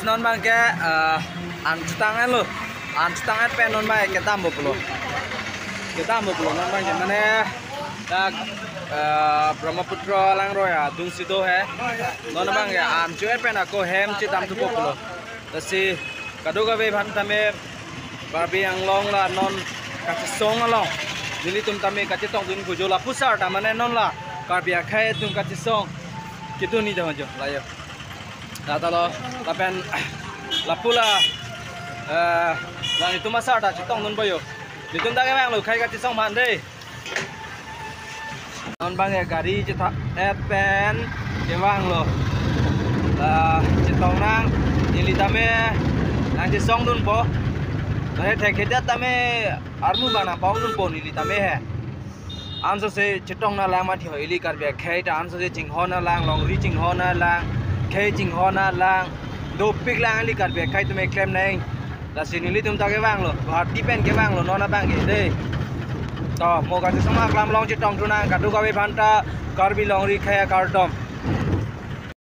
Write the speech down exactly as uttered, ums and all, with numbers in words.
Non abangke, eh, an chetong-etlo. An chetong-et pen non abangke kedampo pulo. Kedampo pulo non abangke mane dak, eh, Brahmaputra langroi adungsi do he. Non abangke an cho-et pen ako hem chedamthupo pulo. Lasi kadokave aphan tame Karbi Anglong la non kachesong along nelitum tame kachetongdun kujo lapu asar ta mane non la Karbi akhei atum kachesong kedun ni dong jo la jo. Datalo lapen lapu la, eh, la nelitum asar ta chetongdunpo jo. Nelitum ta kevanglo khei kachesong aphan dei. Non abangke gari chetha-et pen kevanglo. La chetong nang neli tame nangchesongdunpo. Nang thekthedet tame armu abang nangpangdunpo neli tame he. Ansose chetong nanglang mati ho ili Karbi akhei ta ansose chinghon nanglang, longri chinghon nanglang, khei chinghon nanglang, dopik lang ili Karbi akhei atum eklem nang. Lasi nelitum ta kevanglo, Guwahati pen kevanglo non abangke dei. To mo kachesong aklam along chetongthu nang kadokave aphan ta Karbi longri khei akardom.